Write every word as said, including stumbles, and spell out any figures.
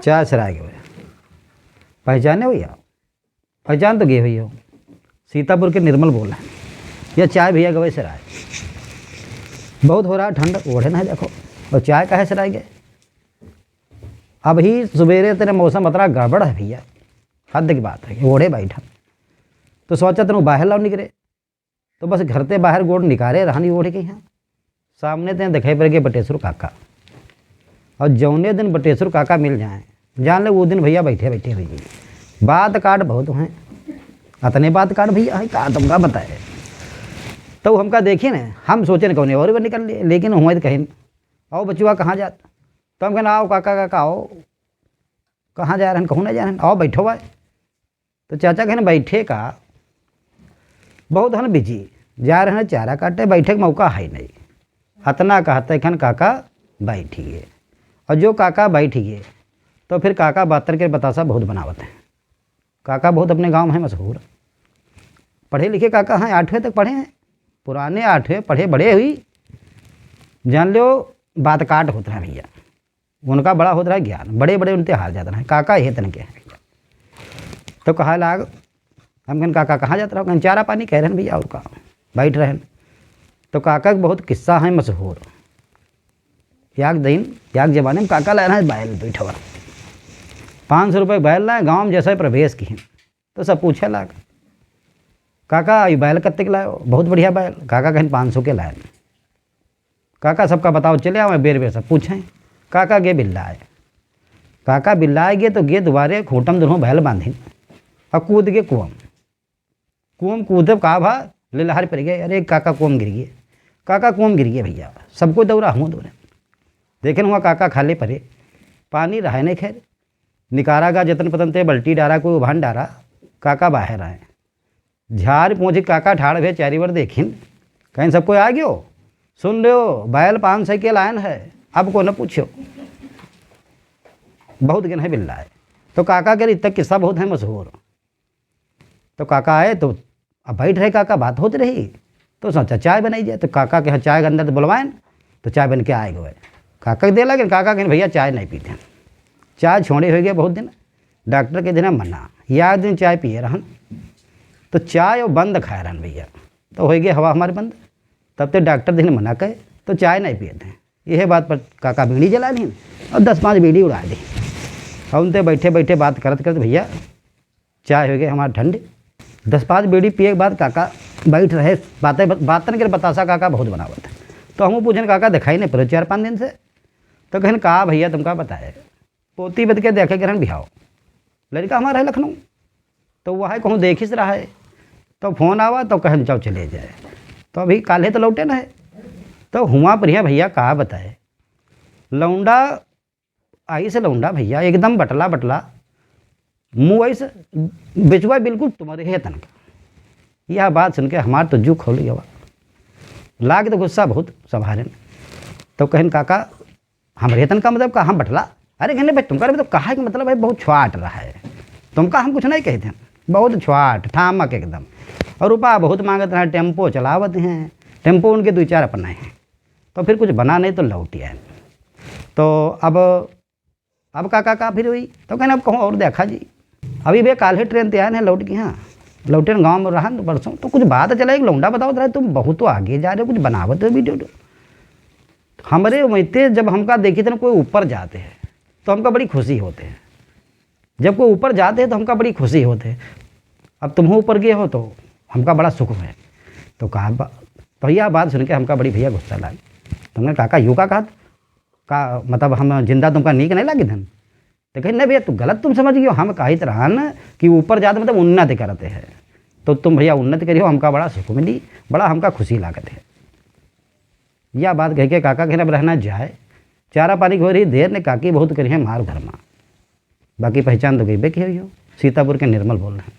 चाय सराय गए। पहचाने हो या? पहचान तो गए भैया, सीतापुर के निर्मल बोल रहे हैं। या चाय भैया गए सराय। बहुत हो रहा ठंड, ओढ़े ना है देखो। और चाय काहे सराय गए? अभी सुबेरे तेरे मौसम अतरा गड़बड़ है भैया, हद की बात है, ओढ़े बैठा। तो सोचा तेरे बाहर लाओ निकरे, तो बस घर ते बाहर गोड़ निकारे रहनी ओढ़ के यहाँ। सामने ते दिखाई पड़ गए बटेश्वर काका। और जौने दिन बटेश्वर काका मिल जाए, जान ले वो दिन भैया बैठे बैठे हुई। बात काट बहुत हैं, अतने बात काट भैया है, का तुमका बताए। तो हमका देखिए ना, हम सोचे न कौन और भी निकल लिए, लेकिन हुआ तो कहीं, "आओ बचुआ, कहाँ जात?" तो हम कहना, "आओ काका, काका, आओ।" "कहाँ जा रहन?" "कहूँ ना जा रहन।" "आओ बैठो भाई।" तो चाचा कहन, "बैठे का, बहुत हन बिजी, जा रहन चारा काटे, बैठे के मौका है नहीं।" अतना कहते कहन काका बैठ गए। और जो काका बैठ गए, तो फिर काका बातर के बतासा बहुत बनावत हैं। काका बहुत अपने गांव में मशहूर, पढ़े लिखे काका हैं, आठवें तक पढ़े हैं, पुराने आठवें पढ़े बड़े हुई। जान लो, बात काट होत रहा भैया, उनका बड़ा होत रहा ज्ञान, बड़े बड़े उनते हार जात रहे, काका ये तन के हैं। तो कहा लाग, हम कहन, "काका कहाँ जात रहो?" कहन, "चारा पानी कह रहन भैया, और का, बैठ रहन।" तो काका के बहुत किस्सा है मशहूर। याक दिन, याक जमाने में काका लाए रहे बैल दुई ठवा, पाँच सौ रुपये बैल लाए, गाँव में जैसे प्रवेश किए तो सब पूछे लाग, "काका, ये बैल कत्ते के लाए हो?" "बहुत बढ़िया बैल।" काका कहन, "पाँच सौ के लाए।" काका सबका बताओ, चले आवे, बेर बेर सब पूछें। काका गे बिल्लाए। काका बिल्लाए गे तो गे दुआरे खूंटम दुनों बैल बांधिन। और कूद गे कुआं। कुआं कूदे का भा, ले लहर पड़ गए, "अरे काका कुआं गिर गए, काका कुआं गिर गए भैया।" सबको दौड़ा, हमहूँ दौड़े। देखेन हुआ काका खाले परे, पानी रहे नहीं खैर। निकारा गा जतन पतन ते बल्टी डारा, कोई उभान डारा, काका बाहर आए। झार पोंछ काका ठाड़ भे चारी बार देखिन, कहेन, "सब कोई आ गयो? सुन लो, बैल पाँच सौ के लायन है, अब को न पूछो।" बहुत गिन है बिल्लाए। तो काका के इतना किस्सा बहुत है मशहूर। तो काका आए तो अब बैठ रहे काका, बात होत रही, तो सोचा चाय बनाई जाए। तो काका के यहाँ चाय के अंदर तो बुलवाएन, तो चाय बन के आए गए। काका के दे लगे, काका कहेन, "भैया चाय नहीं पीते हैं।" चाय छोड़े हो गए बहुत दिन, डॉक्टर के देना मना, या दिन चाय पिए रहन, तो चाय वो बंद खाए रहन भैया, तो हो गए हवा हमारे बंद। तब तो डॉक्टर दिन मना कहे, तो चाय नहीं पिए थे। यह बात पर काका बीड़ी जला लीन और दस पाँच बीड़ी उड़ा दी। और उनते बैठे बैठे बात करत करत भैया चाय हो गए हमार ठंडे। दस पाँच बीड़ी पिए के बाद काका बैठ रहे, बातें, बातन के बतासा काका बहुत बनावत है। तो हम पूछेन, "काका दिखाई नहीं पड़े चार पाँच दिन से?" तो कहन, "का भैया तुमका बताए, पोती बद के देखे करन बिहाव, लड़का हमारा है लखनऊ, तो वह कहूँ देखिस रहा है, तो फोन आवा तो कहन जाओ चले जाए।" तो अभी काले तो लौटे न है, तो हुआ बढ़िया भैया का बताए, लौंडा आई से लौंडा भैया एकदम बटला बटला, मुँह आई से बेचुआ बिल्कुल तुम्हारे है तनका। यह बात सुन के हमार तो जू खोल गया, लाग तो गुस्सा बहुत संभारे। तो कहन, "काका, हमरे तन का मतलब का हम बटला?" "अरे कहने भाई, तुमका मतलब कहा है कि मतलब है बहुत छुआट रहा है, तुमका हम कुछ नहीं कहते हैं, बहुत छुआट ठामक एकदम, और रुपया बहुत मांगत रहा, टेम्पो चलावत हैं, टेम्पो उनके दो चार अपना है।" तो फिर कुछ बना नहीं तो लौट आए। तो अब, अब का, का, का फिर हुई? तो कहने, "अब कहूँ और देखा जी, अभी बे काल्हे ट्रेन ते आए हैं लौट के, हाँ, लौटे गाँव में रहन परसों, तो कुछ बात चला, एक लौंडा बतावत रहे, तुम बहुत तो आगे जा रहे हो, कुछ बनावत हो वीडियो।" हमरे उम्मीद जब हमका देखी थे ना कोई ऊपर जाते हैं, तो हमका बड़ी खुशी होते हैं। जब कोई ऊपर जाते हैं, तो हमका बड़ी खुशी होते हैं। अब तुम ऊपर गए हो, तो हमका बड़ा सुख है। तो कहा बा-, तो यह बात सुन के हमका बड़ी भैया गुस्सा लागी। तुमने काका यू का कहा, का मतलब हम जिंदा तुमका नीक नहीं लागी धन? तो कहे, "नहीं भैया, तू गलत तुम समझ गयो, हम कहित रहन कि ऊपर जाते मतलब उन्नति करते हैं, तो तुम भैया उन्नति करियो, हमका बड़ा सुख मिली, बड़ा हमका खुशी लागत है।" यह बात कह के काका के अब रहना जाए, चारा पानी के हो रही देर ने, काकी बहुत करी है मार घर मा। बाकी पहचान तो गई बे की हो, सीतापुर के निर्मल बोल रहे हैं।